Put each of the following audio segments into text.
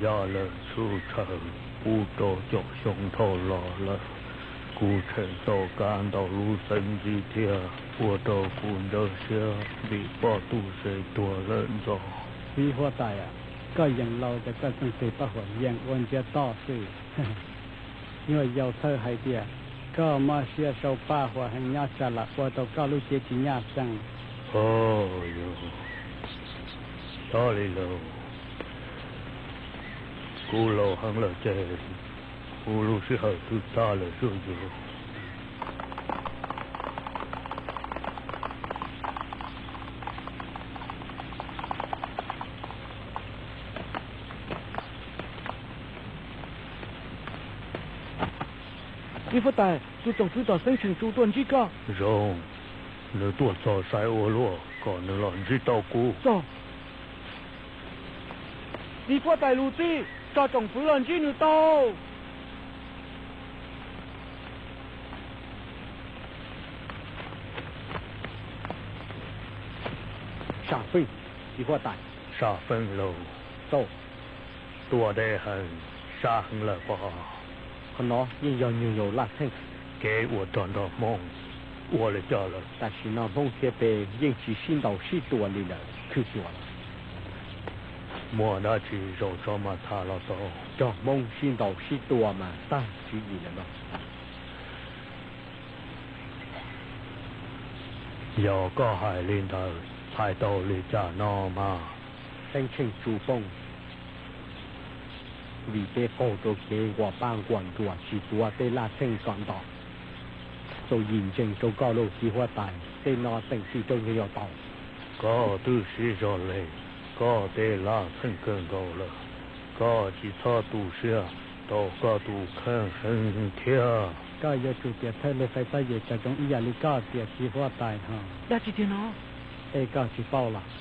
Yog lawm txhua chaw, pub rau caum xyoo dhau los lawm, kuv tseem tau kab ntau lub xeeb ntxiv thiab, ua rau kuv ntxhov siab vim poj tub se tuag lawm ntxov. Txiv huab tais, koj yeej laus ces koj txeej tes paj huam yeej ua ntsiav toj xwb. Nyuag yaus txhawj hais tias koj mob siab sau paj huam heev nyob tsam lam ua rau koj lub cev tsis nyaj xeeb. Yog li los, kuv laus heev lawm ces kuv lub sij hawm twb tag lawm xwb yus. Txiv huab tais, tus tsoom fwv tom xeeb Tsheej Tsu tuaj ntsib koj. Zoo, nws tuaj txog sai ua luaj, kom nws los ntsib tau kuv. Txog. Txiv huab tais lus txib, tso tsoom fwv los ntsib nws tau. Sam Feej, txiv huab tais. Sam Feej lauj. Tau. Tuaj deb heev, sab heev lawm pob. Qhov no yeej yog nyuag yaus laj txheej. Kev ua rog nrog Hmoob ua li cas lawm? Tam sim no Hmoob thiab peb yeej tsis sib ntaus sib tua li lawm, khwv xyuas. Muaj dab tsi zaum tso mas tham los tau. Nrog Hmoob sib ntaus sib tua mas tag tswv yim lawm no. Yog koj hais li ntawd, txhais tau li cas no mas? Xeeb Tsheej Tsu poob vim peb qaug rau kev nquas paj nquas ntsuas tsis tuav tej laj txheej kom nto. Txaus yim ntseeg rau koj lauj txiv huab tais, tej no teem txim rau nyuag yaus tau. Koj twb sib zog li, koj tej laj txheej kawg nkaus lawm, koj tsis txhob tu siab rau koj tus kheej heev thiab. Koj yuav tsum tias thawj Leej Fais txoj yem kom zoo ib yam li koj tias txiv huab tais ho. Dab tsi tiag no? Es koj tsis paub los?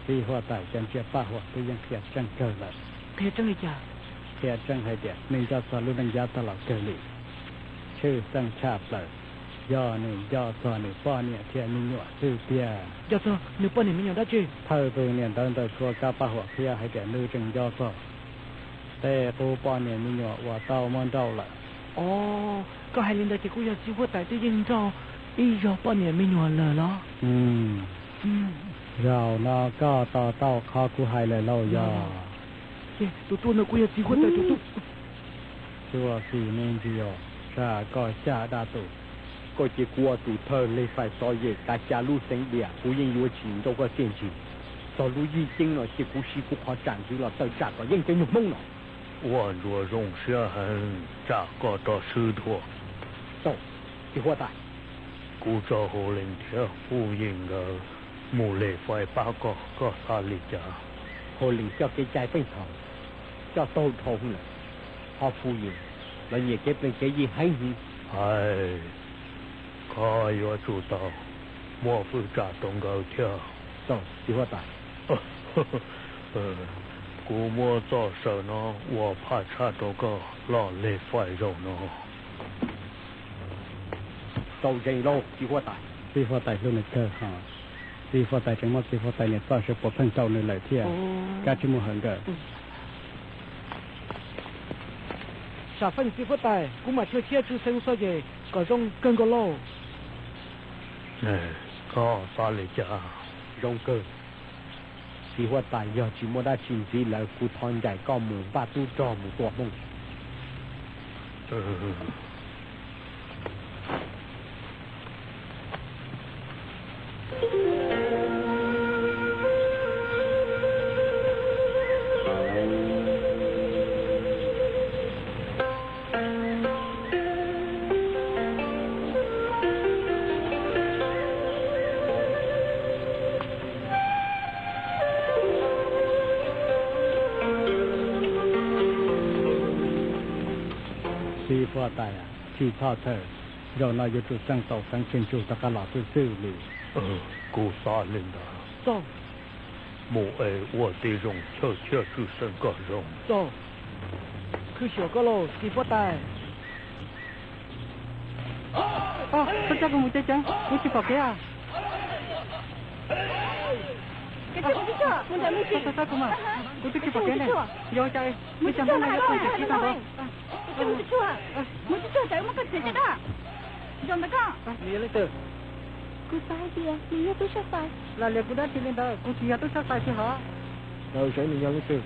Txiv huab tais cov ntsiav paj huam twb yeej qhia tseeb kawg lawm. Qhia tseeb li cas? Qhia tseeb hais tias nws nco txog lub neej yav tag los kawg li. Tshwj xeeb tshaj plaws, yog nws nco txog nws poj niam thiab me nyuam xwb tiag. Nco txog nws poj niam me nyuam dab tsi? Thawj tus niam ntawv ntawd tshuav kab paj huam qhia hais tias nws tseem nco txog tej qub poj niam me nyuam uas tau muab nrauj lawm. Os, koj hais li ntawd ces kuj yog txiv huab tais twb yeej nrauj ib zaug poj niam me nyuam lawm los? Zaum no koj to taub qhov kuv hais lawm lauj yog? Ces tus tuaj no kuj yog txiv huab tais tus tuaj. Txuas txim me ntsis os, tsam koj caj dab tus. Koj cia kuv ua tus thawj Leej Fais txoj yem kav cai lub xeev Diam, kuv yeej yuav tsis nrauj koj txiaj ntsig. Txog lub yij ceeb no cia kuv siv kuv qhov tsam ntxiv los tawm tsam kom yeej cov nyuag Hmoob no. Ua ntsuav zoo siab heev, tsam koj rov swb dua. Tau, txiv huab tais. Kuv tso Hu Lees thiab Hu Yees nkawd mus Leej Fais pab koj, koj xav li cas? Hu Lees coj kev cai pheej thaum, coj taug dhau lawm, ho Hu Yees los nyiam kev plees kev yi heev hwv. Hais, koj yuav tsum tau muab fwj tsam rau nkawd thiab. Tau, txiv huab tais. Kuv muab txoj saw no ua phaj tshaj rau koj los Leej Fais zaum no. Tau zeeg lauj txiv huab tais. Txiv huab tais hlub nws kawg ho. Txiv huab tais tseem muab txiv huab tais niam txoj saw puav pheej rau nws lawm thiab. Kab tsis mus hawm nkawd. Sam Feej txiv huab tais, kuv mam tshuaj siab tsw xeev txoj yem kom zoo kawg nkaus lauj. Koj xav li cas? Zoo kawg. Txiv huab tais, yog tsis muaj dab tsi ntxiv lawm kuv thov ncaim koj mus npaj tub rog mus tua Hmoob. Txiv huab tais, tsis txhob txhawj, zaum no yuav tsum txeej tau Xeev Tsheej Tsu rov qab los xwb xwb li. Kuv xav li ntawd. Mus es ua tib zoo chawj thiab tsw xeev kom zoo. Khwv xyuas koj lauj txiv huab tais. Txhob coj kuv mus ceev ceev, kuv tsis pom kev. Txhob coj kuv mas. Kuv twb tsis pom kev ne. Yog cas ib co Hmoob no yuav tuaj ntxias kuv tag nrho? Mus tsuag tsuag, mus tsuag tsuag, tsam muab koj txiav tag. Zaum ntawd koj. Nws yog leej twg? Kuv xav hais tias nws yog tub Tshaj Xais. Lam liam kuv dab tsi li ntawd, kuv tsis yog tub Tshaj Xais tiag hos. Ntawd saib nws yog leej twg.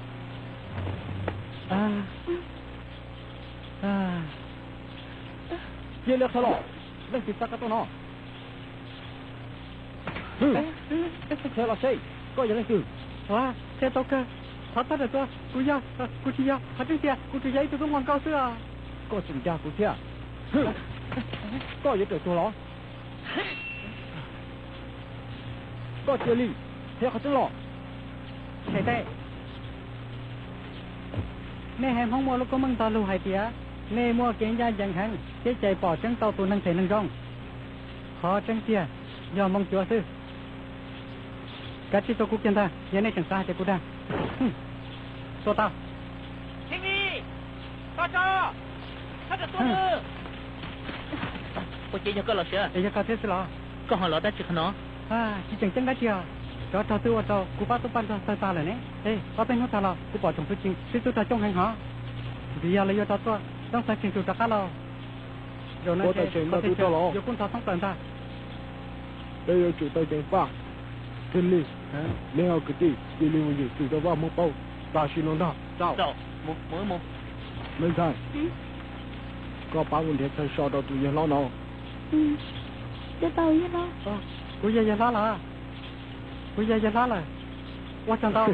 Cia li qhia los, leej twg xa koj tuaj no? Qhia los seb koj yog leej twg. Qhia tau kawg. Thov txhob rawm tuaj, kuv yog, kuv tsis yog, qhov tseeb tiag kuv tsuas yog ib tug tub nquag nkauj xwb os. Koj tseem dag kuv thiab. Koj yuav rawm tuag los? Koj cia li qhia qhov tseeb los. Tshais Tais, nej haiv Hmoob muaj lub koob meej ntau lug hais tias nej muaj kev ncaj ncees heev thiab cais pom tseeb tau tus neeg phem neeg zoo. Qhov tseeb tiag yog Hmoob cuav xwb. Kav tsij tua kuv kiag ntag, yog nej tseem xav hais tias kuv dag. Tua tau. Ua ciav yog koj los sis? Yog koj thiab xwb los? Koj ho los dab tsi qhov no? Tsis tseem ceeb dab tsi os. Tsov rog twb ua rau kuv pab tub paj ntsuag tawg tag lawm ne. Ob peb hnub tag los kuv pom tsoom fwv tseem sib txub rog coob heev hos. Vim yog lawv yuav rov tuaj, Tooj Xais tseem tsum rov qab los. Zaum no ces qhov txhia chaw yuav kub ntxhov thoob plaws ntag. Peb yuav tsum tau ceev faj kiag li. Nej ob kwv tij cia li mus yawm txwv rau Vaj Hmoob paub tam sim no ntag. Me ntxhais, koj pab mus nrhiav chaw so rau tus yawg hlob no. Kuv yog yawg hlob lawm. Kuv yog yawg hlob lawm. Ua tsaug ntau.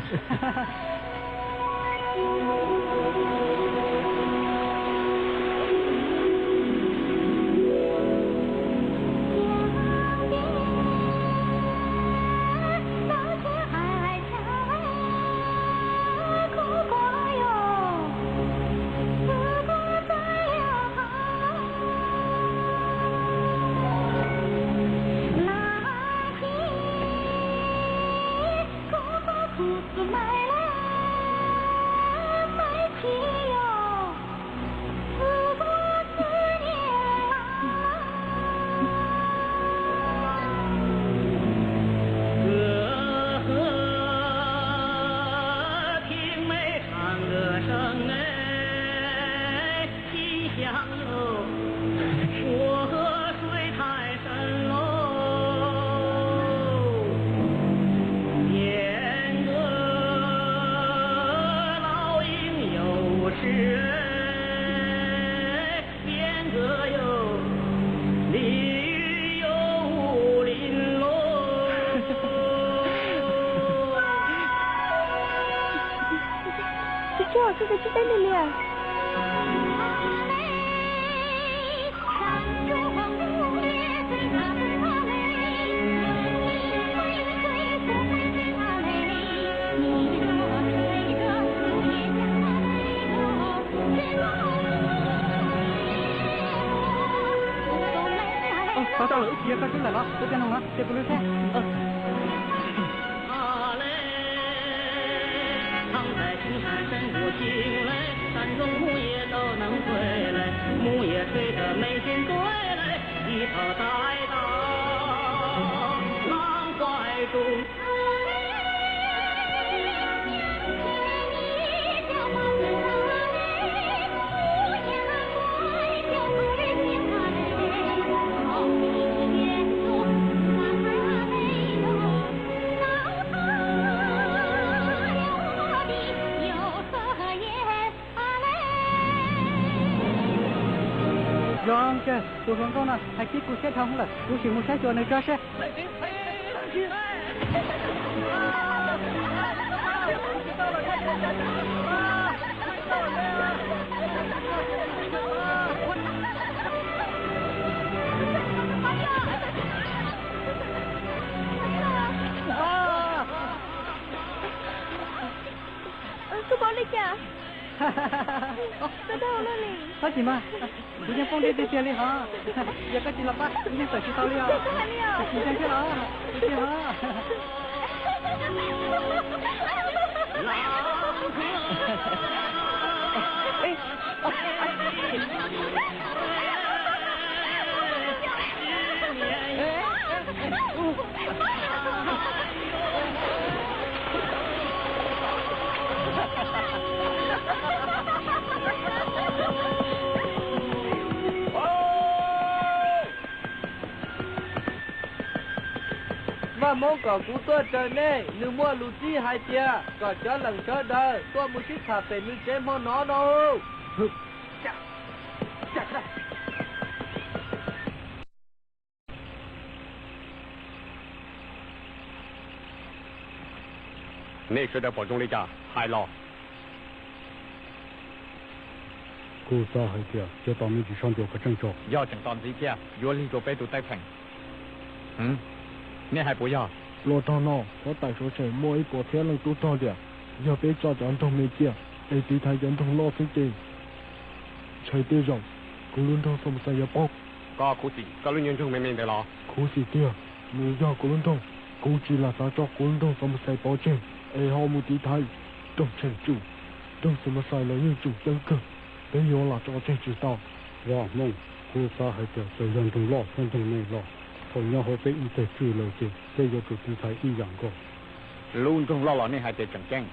Tsis tsuag, koj tsis teb li li as. Tau lawm, wb tsis yog koj tub lawm los? Tus tiag no ces kuv lub thiab. Zoo kawg, tus hluas nkauj no hais kiag kuv siab dhau lawm, kuv sim mus saib xyuas nws tso seb. Koj pom li cas? Koj dag ua luaj li. Txhob chim mas, kuv yeej poob deb tiag tiag li hos. Yog koj tsis los pab kuv yeej tawm tsis tau li os. Tsis ntseeg thiab los? Kuv tsis hos. Vaj Hmoob kom kuv tuaj raws nej, nws muaj lus txib hais tias kom cov leej sawv daws tuaj mus sib tham pem nws tsev hmo no no. Nej sawv daws pom zoo li cas hais los. Kuv xav hais tias yuav tos me ntsis soj ntsuam kom tseem tso. Yog tseem tos ntxiv thiab yuav lig rau peb tus teeb pheem. Nej hais puas yog? Los rog no, huab tais Suav Tsheej muaj ib puas txhiab leej tub rog tiag. Yog peb tso cov nroog me cia es tiv thaiv cov nroog loj xwb ces ntshai tej zaum kuv lub nroog Xos Mus Xais yuav poob. Koj khuv xim koj lub nyuag nroog me me ntawd los? Khuv xim tiag, nws yog kuv lub nroog. Kuv tsis lam xav tso kuv lub nroog Xos Mus Xais pov tseg es ho mus tiv thaiv nroog Tsheej Tsum. Nroog Xos Mus Xais los yeej tsum ceeb kawg, peb yuav lam tso tseg tsis tau. Vaj Hmoob, kuv xav hais tias txawm yog nroog loj thiab nroog me los thaum nyob hauv peb ib teg tswj lawm ces peb yuav tsum tiv thaiv ib yam nkaus. Lub nroog loj los nej hais tias tseem ceeb,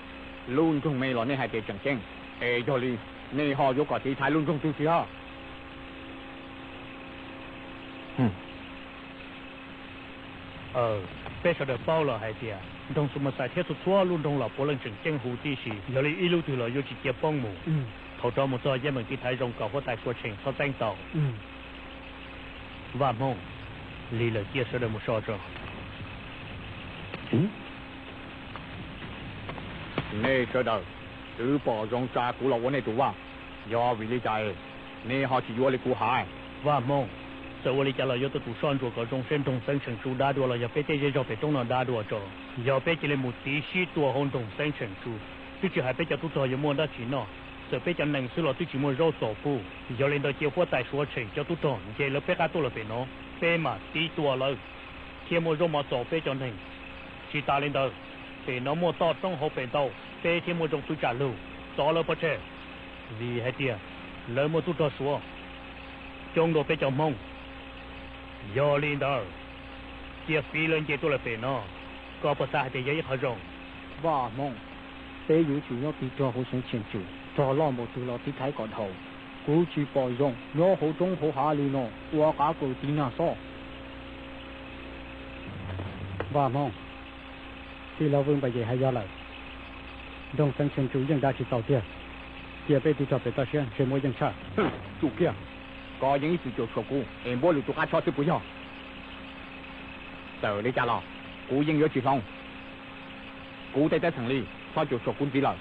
lub nroog me los nej hais tias tseem ceeb, es yog li nej ho yuav kom tiv thaiv lub nroog twg txiv hos? Peb sawv daws paub lawm hais tias nroog Xos Mus Xais thiab txhua txhua lub nroog los puav leej tseem ceeb huv tib si, yog li ib lub twg los yuav tsis cia poob mus. Thaum rov mus txog yeej meem tiv thaiv zoo kom huab tais Suav Tsheej txhob txeeb tau. Vaj Hmoob, lig lawm cia sawv daws mus so tso. Nej sawv daws twb pom zoo tsa kuv los ua nej tus vaj, yog vim li cas es nej ho tsis yuav li kuv hais? Vaj Hmoob, txawm ua li cas los yuav tuaj tus soj ntsuam kom zoo seb nroog Xeeb Tsheej Tsu dab dua los yog peb tej zej zog pem roob no dab dua tso. Yog peb cia li mus tiv sib tua hauv nroog Xeeb Tsheej Tsu, twb tsis hais peb cov tub rog yuav muaj dab tsi noj, txawm peb cov nees xwb los twb tsis muaj zaub txaus pub. Yog li ntawd cia huab tais Suav Tsheej cov tub rog nce lawv peb qab tuaj lawm pem no, peb mam tiv tua lawv thiab muab zaub mov txaus peb cov neeg. Tsis tas li ntawd, pem no muaj toj roob hauv pes ntau, peb thiaj muaj zoo txhua tsam lug txov lawv pov tseg, vim hais tias lawv muaj tub rog Suav coob dua peb cov Hmoob. Yog li ntawd, cia fiv lawv nce tuaj lawm pem no, koj puas xav hais tias yog ib qho zoo? Vaj Hmoob, peb yuav tsum nyob tig rog hauv Xeeb Tsheej Tsum, rog loj npaum twg los tiv thaiv kom dhau. Kuv tsis pom zoo nyob hauv roob hauv hav li no ua qav kaus tiv nag xwb. Vaj Hmoob, tij laug Vwj Npam Yem hais yog lawm, nroog Xeeb Tsheej Tsum yeej dag tsis txaus tiag, cia peb tig rog pem toj siab ntshe muaj yeej tshaj. Tsum kiag, koj yeej ib txwm caum suav kuv es npuab lwm tus qab tshob xwb puas yog? Txawm li cas los kuv yeej yuav tsis hloov. Kuv tej teeb xeem li txhob caum suav kuv ntxiv lawm.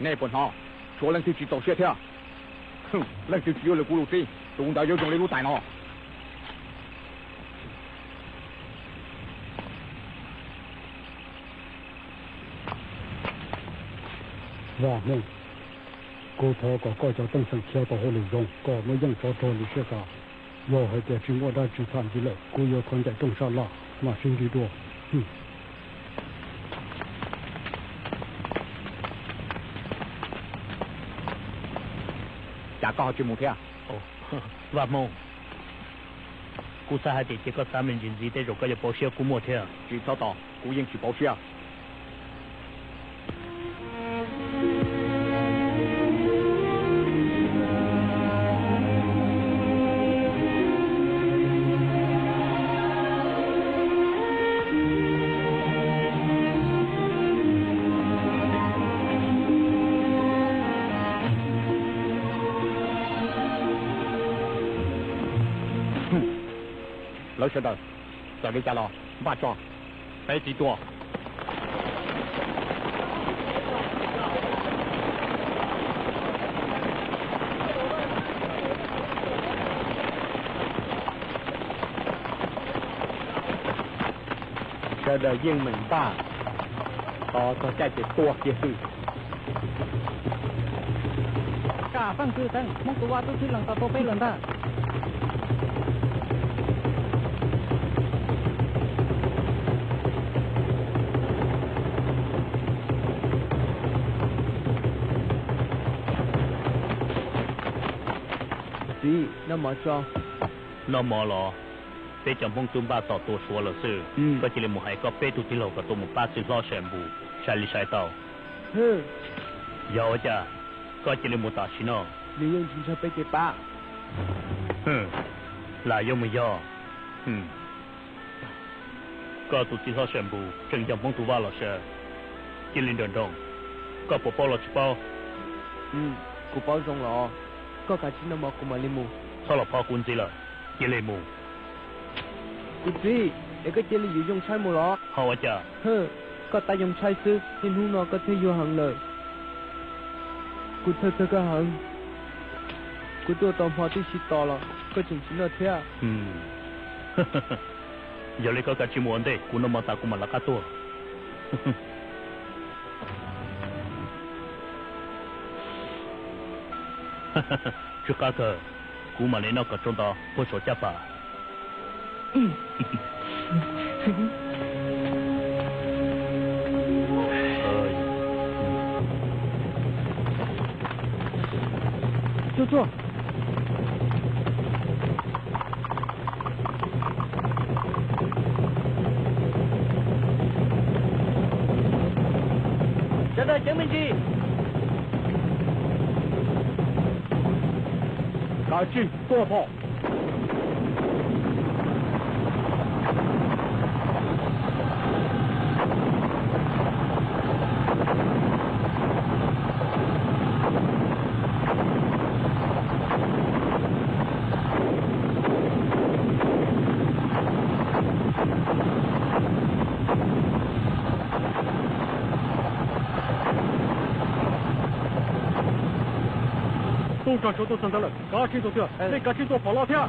Nej puas hnov? Tshuav leej twg tsis txaus siab thiab, leej twg tsis yuav lwm kuv lus txib, tus ntawd yuav zoo li lub tais no. Vaj Hmoob, kuv thov kom koj cov teeb xeem khiav tau hauj lwm zoo, kom muaj yeej tsov rog li siab xav. Yog hais tias tsis muaj dab tsi txham ntxiv lawm, kuv yuav thov ncaim rooj sab laj mam sib ntsib dua. Cas koj ho tsis mus thiab? Vaj Hmoob, kuv xav hais tias cia koj xav me ntsis ntxiv tej zaum koj yuav pauv siab kuv muaj thiab. Tsis txhob tos, kuv yeej tsis pauv siab. Lawv sawv daws, txawm li cas los npaj tso, peb tig tua. Sawv daws yeej meem npaj, tos txog caij ces tua kiag xwb. Kam feej xwb xeeb, Hmoob tus vaj tub txib lees tau tua peb lawm ntag. Txiv, noj mov tso. Noj mov los? Peb cov Hmoob twb npaj tos tua Suav lawm xwb. Koj cia li mus hais koj peb tug tij laug kom tuaj mus pab txiv hlob Sai Npus, sai li sai tau. Yog ua cas koj cia li mus tam sim no? Nws yeej tsis ntshaw peb kev pab. Lam yuav mus yog. Koj tus txiv hlob Sam Npus tseem yog Hmoob tus vaj los sav. Cia li nrawm nroos, koj puas paub los tsis paub? Kuv paub zoo los, koj kav tsij noj mov kuv mam li mus. Txhob los phob kuv ntxiv lawm, cia li mus. Kuv txiv, es koj cia li yuav Yoo Tshaib mus los? Ho ua cas? Koj tab Yoo Tshaib xwb, niaj hnub no koj thiaj yuag heev lawm. Kuv txhawj txog koj heev. Kuv tuaj tau hmo tib si tos los koj tseem tsis noj thiab. Yog li koj kav tsij mus ua ntej, kuv noj mov tas kuv mam lawv qab tuaj. Tsw qab kawg, kuv mam li noj kom tsau nto puag saum caj pas. Tsuag tsuag. Sawv daws ceev me ntsis. Kav tsij tua phom. Tub rog Tsau tuaj txog ntawd lawm, kav tsij tua twg, nej kav tsij tua phom los thiab.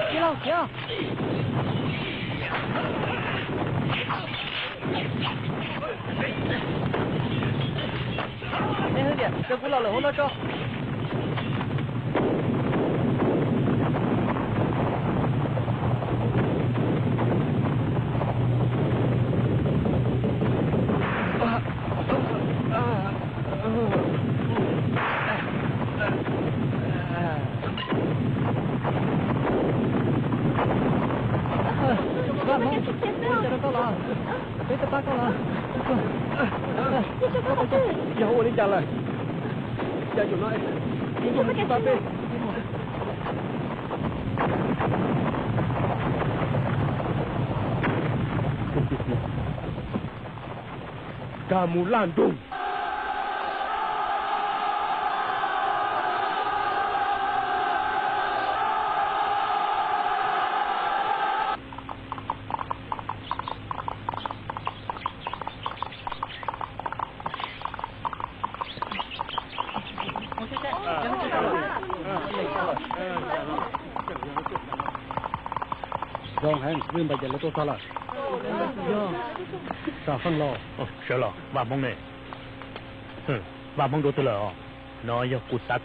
Khiav los khiav. Nej hwj tias cov kuv los lawm hauv no tso. Vaj Hmoob, peb rov qab los, peb rov qab los. Yog ua li cas lawm? Cas zaum no tsis pab peb? Kag mus laj nroog. Zoo heev, Vij Npais ces lawv tuaj txog lawm. Yog, Sam Feej los. Sawv los, Vaj Hmoob ne? Vaj Hmoob dua twg lawm os? No yog kuv xav tuaj